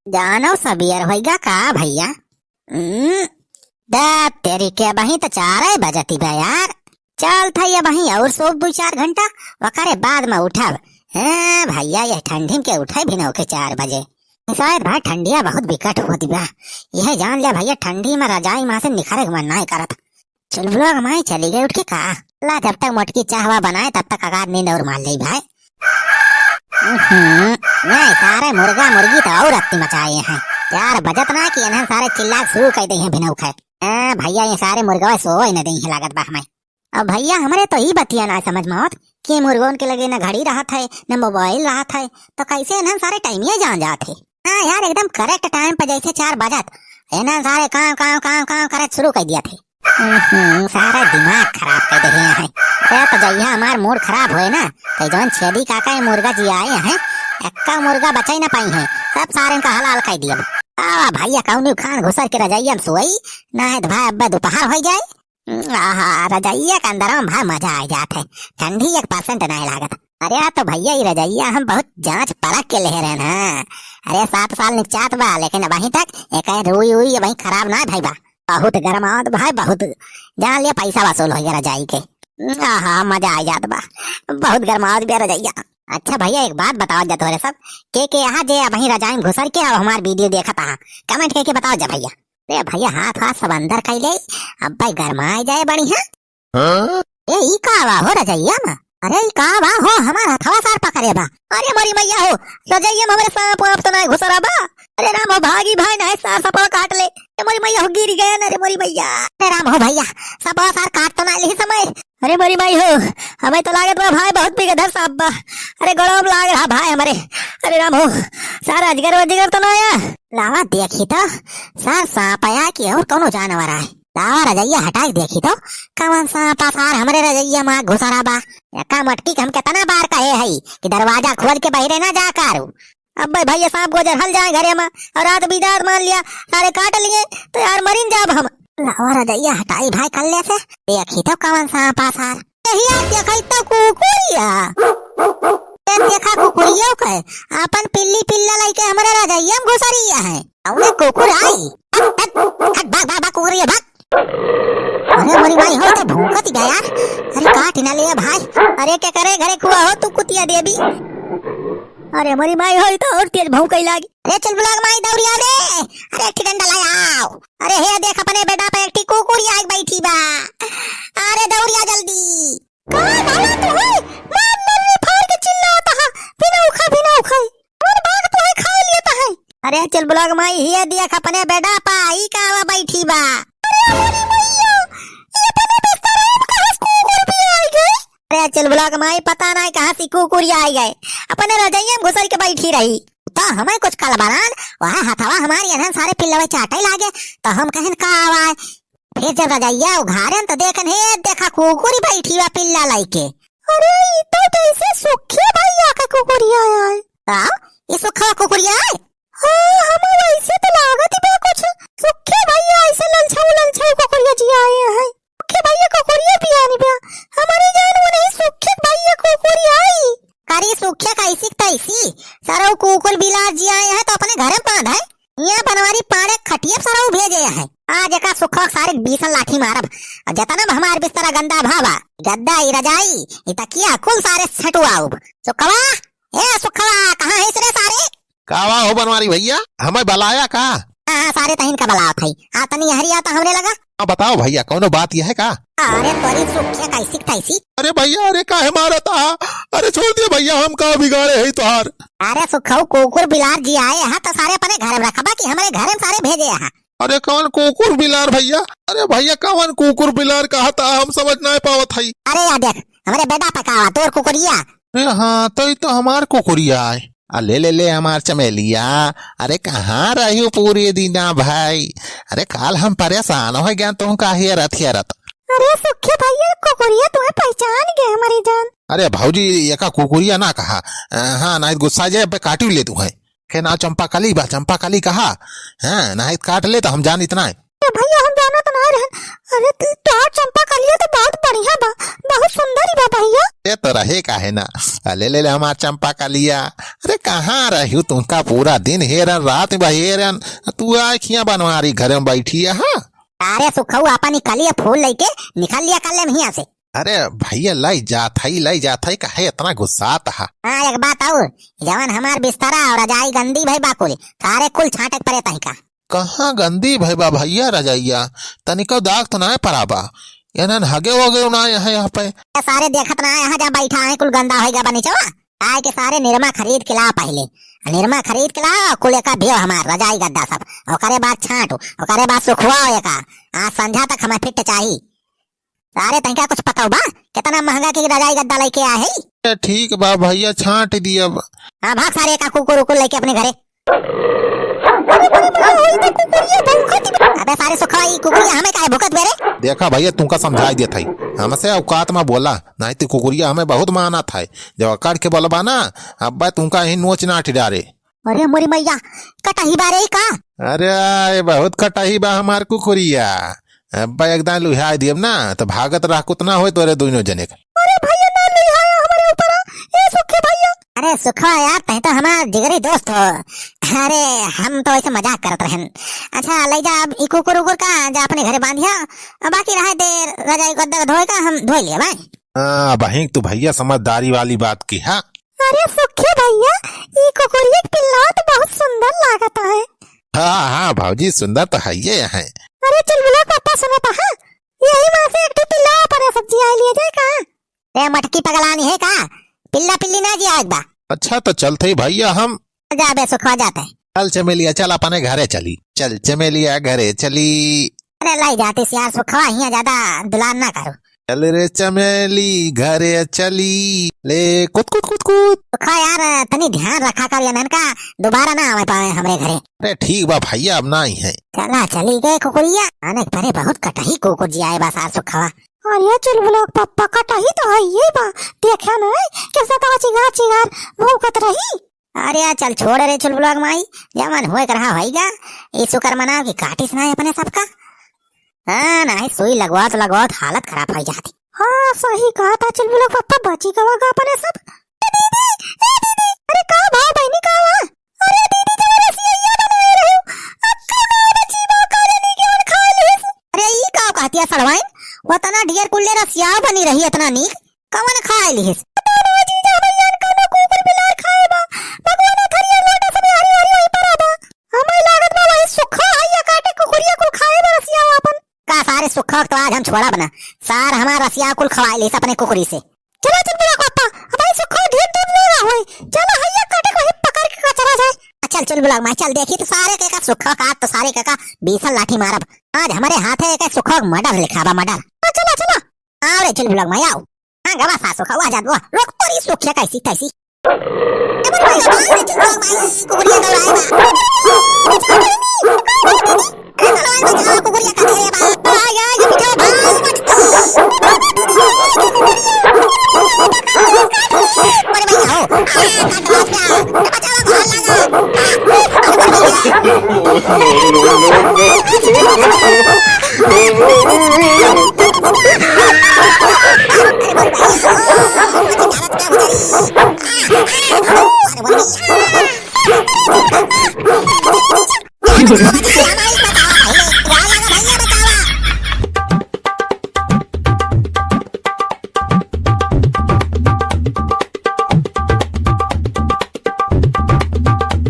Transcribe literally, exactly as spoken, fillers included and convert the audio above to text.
जानो सबियर होइगा का भइया? हम्म, दा तेरी के, अबहीं त चारै बजती बा यार। चल था अबहीं और सोब दुइ चार घंटा, ओकरे बाद में उठब। हैं भइया, यह ठंडी में के उठे भिनौ के चार बजे? शायद भाई ठंडिया बहुत बिकट होत बा। यह जान ले भइया, ठंडी में रजाई मा से निखरे के मन नाहीं करत। चुलबुलवा के माई चली गई उठ के का? ला, जब तक मोटकी चाहवा बनाए, तब तक अगार नींद और मार ले भाई। हम्म, ये सारे मुर्गा मुर्गी तो और अत्ती मचाए हैं। चार बजत ना कि इन्हन सारे चिल्ला के शुरू कर दे हैं भिनौ खाए। ए, भइया, ये सारे मुर्गवा सोवै न दे हैं लागत बा हमें। अब भइया, हमरे तो ई बतिया ना समझ में आवत कि मुर्गोन के लगे न घड़ी रहत है, न मोबाइल रहत है, तो कैसे इन्हन सारे टाइमिया जान जात है? हाँ यार, एकदम correct time पे जैसे चार बजत, इन्हन सारे काँव, काँव, काँव, काँव करत शुरू कर दिया थे। हम्म, सारा दिमाग खराब कर दे हैं। अरे तो जहिया हमार mood खराब होए ना, तो जौन छेदी काका ये मुर्गा जियाए हैं, एक्का मुर्गा बचाई ना पाई हैं, सब सारे का हलाल कर दिया। आवा भइया, कौनी खान घुसर के रजाइया में सोई, ना है तो भाई अब्बा दोपहर हो जाए। आहा, रजाइया के अंदर में भाई मजा आ जात है, ठंडी एक percent नाहीं लागत। अरे, आ तो भइया, ई रजाइया हम बहुत जांच परख के लेहे रहेन, हाँ। अरे, सात साल निकचात बा, लेकिन अबहीं तक एक रुई उई अबहीं खराब ना भई बा। बहुत गरमावत भाई, बहुत। जान लिया, पैसा वसूल होइगा रजाई के। आहा, मजा आ जात बा, बहुत गरमावत बा रजाइया। अच्छा भइया, एक बात बताओ जा तोहरे सब, के के यहाँ जे अबहीं रजाई में घुसर के अब हमार video देखत आहा, comment करके बताओ जा भइया। अरे भइया, हाथ वाथ सब अंदर कइ ले, अब भाई गरमाए जाए बढ़िया। हाँ? ए, ई का बा हो रजइया में? अरे, ई का बा हो, हमार हथवा सार पकड़े बा। अरे मोरी मैया हो, रजइया में हमरे सांप वाप तो नाहीं घुसरा बा? अरे राम हो, भागी भाई, नाहीं सार सपवा काट ले। ए मोरी मैया हो, गिर गया ना रे मोरी मैया। अरे राम हो भइया, सपवा सार काट तो नाहीं लिही समय। अरे मोरी माई हो, हमें तो लागत बा भाई बहुत बिगधर सांप बा। अरे गोड़वा में लाग रहा भाई हमरे। अरे राम हो, सार अजगर वजगर तो ना आया? लावा देखी तो, सार सांप आया कि और कौनो जानवर आए? लावा रजइया हटाई देखी तो, कवन सांप आ सार हमरे रजइया में घुसरा बा। एका मोटकी के हम केतना बार कहे हई कि दरवाजा खोल के बहिरे ना जा करू। अब्बे भइया सांप गोजर हल जाए घरे में, और रात बिदात मान लिया, सारे काट लिए, तो यार मरिन जाब हम। लावा रजइया हटाई भाई कल्ले से, देखी तो कवन सांप आ सार। यही यार देखा इतना कुकुरिया। ए देखा कुकुरिया के, आपन पिल्ली पिल्ला लइके हमरे रजइया में घुसरिया है। अउने कुकुर आई। हट, हट, हट, भाग, भाग, भाग, कुकुरिया, भाग। अरे मोरी माई हो, तो भौंकत गया यार। अरे काट ना ले भाई। अरे के करे घरे कुआ हो तू कुतिया देवी। अरे मोरी माई हो, ई तो और तेज भौंकई लागी। अरे चुलबुलवा के माई दौड़िया रे। अरे एक ठे डंडा लाया आओ। अरे हे देख अपने बेडा पे एक ठे कुकुरिया आके बैठी बा। अरे दौड़िया जल्दी। का भला तू है? मार नर्री फाड़ के चिल्लाता है। बिना उखा, बिना उखा। कौन बाघ तू है खा लेता है? अरे चुलबुलवा के माई, हिया देख अपने बेडा पा, ई का आवा बैठी बा। अरे मोरी मैया, ये अपने बिस्तरा में कहाँ से कुकुर भी आ गए? अरे चुलबुलवा के माई, पता नाहीं कहाँ से कुकुर आई गए, अपने रजइया में घुसर के बैठी रही। तो हमें कुछ कल बनान, वह हथवा हमारी एनहन सारे पिल्लवे चाटे लागे, तो हम कहन का आवा है? फिर जब रजइया उघारेन तो देखन, हे देखा कुकुरी बैठी बा पिल्ला लइके। अरे ई तो जैसे सुखे भइया का कुकुरिया आए। का? ई सुखवा कुकुरिया आए? हाँ, हमें वैसे तो लागत ही बा कुछ। सुखे भइया ऐसे ललछाऊ ललछाऊ कुकुरिया जियाए हैं। सुखे भइया कुकुरिया पियानी बा। हमारी जान वो नहीं सुखे भइया कुकुरिया आई। करी सुखे कैसी तैसी। सरऊ कुकुर बिलार जियाए हैं तो अपने घर में बांध है। यहाँ बनवारी पाड़े खटिया सरऊ भेजे हैं। आज एका सुखवा सारे बीसन लाठी मारब। और जतना भी हमार बिस्तरा गंदा भावा, गद्दा ई रजाई, ई तकिया कुल सारे छटुआउब। सुखवा, ए सुखवा, कहाँ है रे सारे? का बा हो बनवारी भइया, हमें बलाया का? हाँ, हाँ, सारे तहिन का बलावत है। आ, तनी हरिया तो हमरे लगा। हाँ, बताओ भइया, कौनो बात यह है का? अरे तोरी सुखिया कैसी तैसी। अरे भइया, अरे काहे मारत हा? अरे छोड़ दिया भइया, हम का बिगाड़े है तोहार? अरे सुखऊ कुकुर बिलार जियाए हा तो सारे अपने घर में रखबा कि हमरे घर में सारे भेजे हा? अरे कौन कुकुर बिलार भइया? अरे भइया कौन कुकुर बिलार कहत हा, हम समझ नाहीं पावत हई। अरे या देख, हमरे बेडा पे का बा, तोर कुकुरिया। अरे हाँ, तो ई तो हमार कुकुरिया आए। आ ले, ले, ले हमार चमेलिया। अरे कहाँ रही हो पूरे दिना भाई? अरे काल हम परेशान होइ गया तुम का हेरत हेरत। अरे सुखे भइया, कुकुरिया तुम्हें पहचान गए हमारी जान। अरे भौजी, एका कुकुरिया ना कहा। अ, हाँ, नाहीं गुस्सा जाए, अबे काटी ले तू है। के नाव चंपा कली बा, चंपा कली कहा। हाँ, नाहीं काट ले तो हम जान इतना है। तो भैया हम जानत ना रहन। अरे तू, तोहार चंपा कलिया तो बहुत बढ़िया बा, बहुत सुंदर ही बा भैया। ये तो रहे काहे ना। आ, ले, ले, ले हमार चंपा कलिया। अरे कहाँ रह्यू तुमका पूरा दिन हेरन, रात में हेरन, तू आए खिया बनवारी घर में बैठी है, हाँ? अरे सुखऊ अपन ही कलिया फूल लेके निकल लिया कल्ले में हियाँ से। अरे भैया, लई जात हई, लई जात हई, काहे इतना गुस्सात हा? हाँ, एक बात और, जवन हमार बिस्तरा और रजाई गंदी भई बा कुल, सारे कुल छांटे के परे तहिका। कहाँ गंदी भई बा भैया रजाइया? तनिको दाग तो नाय परा बा। एनन हगे वगे ना यहाँ, यहाँ पे। ए सारे देखत ना, यहाँ जा बैठा है, कुल गंदा होई गा बा नीचवा। आए के सारे निरमा खरीद के ला पहले। निरमा खरीद के ला, कुल एका भेव हमार रजाई गद्दा सब। ओकरे बाद छांटू, ओकरे बाद सुखवाओ एका। आज संझा तक हमें फिट चाही। अरे तनिका कुछ पता बा, कितना महंगा की रजाई गद्दा लेके आए है? ए, ठीक बा भैया, छांट दियब। हाँ, भाग सारे का कुकुर उकुर लेके अपने घरे। अबे सारे सुखवा, ई कुकुरिया हमें काहे भुकत बे रे? देखा भैया, तुमका समझाई देत हई, हमसे औकात में बोला, नहीं तो कुकुरिया हमें बहुत मानत है। जब अकड़ के बोलबा ना, अब्बे तुमका ही नोच नाट डारे। अरे मोरी मैया, कटही बा रे का? अरे, ये बहुत कटही बा हमार कुकुरिया। अब्बा एकदम लुहाई दियब ना, तो भागत रह कुतना होए तोरे दुइनो जने के। अरे भैया, ना लुहाया हमरे ऊपर, ए सुखे भैया। अरे सुखवा यार, तै तो हमार जिगरी दोस्त हो। अरे, हम तो ऐसे मजाक करत रहन। अच्छा, ले जा अब ई कुकुर उकुर का, जा अपने घरे बांधिया। अब बाकी रहे दे रजाई गद्दा धोए का, हम धोए लिए भाई। हाँ, बहिन, तू भैया समझदारी वाली बात की, हाँ। अरे सुखे भैया, ई कुकुरिया के पिल्ला तो बहुत सुंदर लागत है। हाँ, हाँ, भौजी, सुंदर तो है ये है। अरे चुलबुला पापा सुनत है, यही माँ से एक ठो पिल्ला पर सब्जी आए लिए जाए का? ए मटकी पगलानी है का? पिल्ला पिल्ली ना जी आए बा। अच्छा, तो चलते ही भैया हम। जा बे सुखवा, जाते हैं। चल चमेलिया, चल अपने घरे चली। चल चमेलिया, घरे चली। अरे लाई जाती सियार सुखवा, हियाँ ज्यादा दुलार ना करो। चल रे चमेली, घरे चली। ले कुत कुत कुत कुत। सुखवा यार, तनी ध्यान रखा कर, ये ननका दोबारा ना आवे पावे हमरे घरे। अरे ठीक बा भैया, अब ना आई है। चला चली गए कुकुरिया, आने के परे बहुत कटही कुकुर जी आए बा सार सुखवा। अरे चुलबुला के पप्पा, कटही तो है ये बा, देखा ना कैसे तो चिगार चिगार भौंकत रही। अरे चल छोड़ रे चुलबुला के माई, जवन होए के रहा होइगा। ई शुक्र मनाओ कि काटिस ना अपने सबका। हाँ, नाही सुई लगवात लगवात हालत खराब होइ जाती। हाँ, सही कहा था चुलबुला के पप्पा, बची गवा गा अपने सब। ए दीदी, ए दीदी, अरे का भा बहिनी का हुआ? अरे दीदी, जवन रसिया बनाए रहे हो, अक्का ना बची बा, का जानी केवन खा लेस। अरे ई का कहतिया सड़वाइन, वतना ढेर कुल्ले रसिया बनी रही इतना नीक, कवन खाए लिहिस? पता ना जीजा, हमरे यान कौनो कुकुर बिलार खाए बा। भगवान थरिया लोटा सब हरी हरी वही परा बा। हमें लागत बा वही सुखा है या काटे कुकुरिया कुल खाए बा रसिया आपन। का सारे सुखा तो आज हम छोड़ा बना। सार हमार रसिया कुल खवाए लिहिस अपने कुकुरी से। चला चुलबुला पापा, अब आई सुखा ढेर दूध ले रहा होई। चला हैया काटे को ही पकड़ के कचरा जाए। आ, चल चुलबुला माई, चल देखी तो सारे के का सुखा का, तो सारे के का बीसल लाठी मारब। आज हमरे हाथे के सुखा मर्डर लिखा बा, मर्डर। आ, चला, चला। आओ रे चुलबुला माई, आओ। हाँ, गवा सासु का, वा जात, वा। रोक तोरी सुखिया कैसी, कैसी। ए, बोल भाई, भाई, रे चुलबुला माई, कुकुरिया दौड़ाए बा। अरे, साला, बचाओ, कुकुरिया का दे बा। आ, या, ये पीछे भाग, मत। अरे भैया हो, आ, काट रहा क्या? बचाओ, कौन लगा?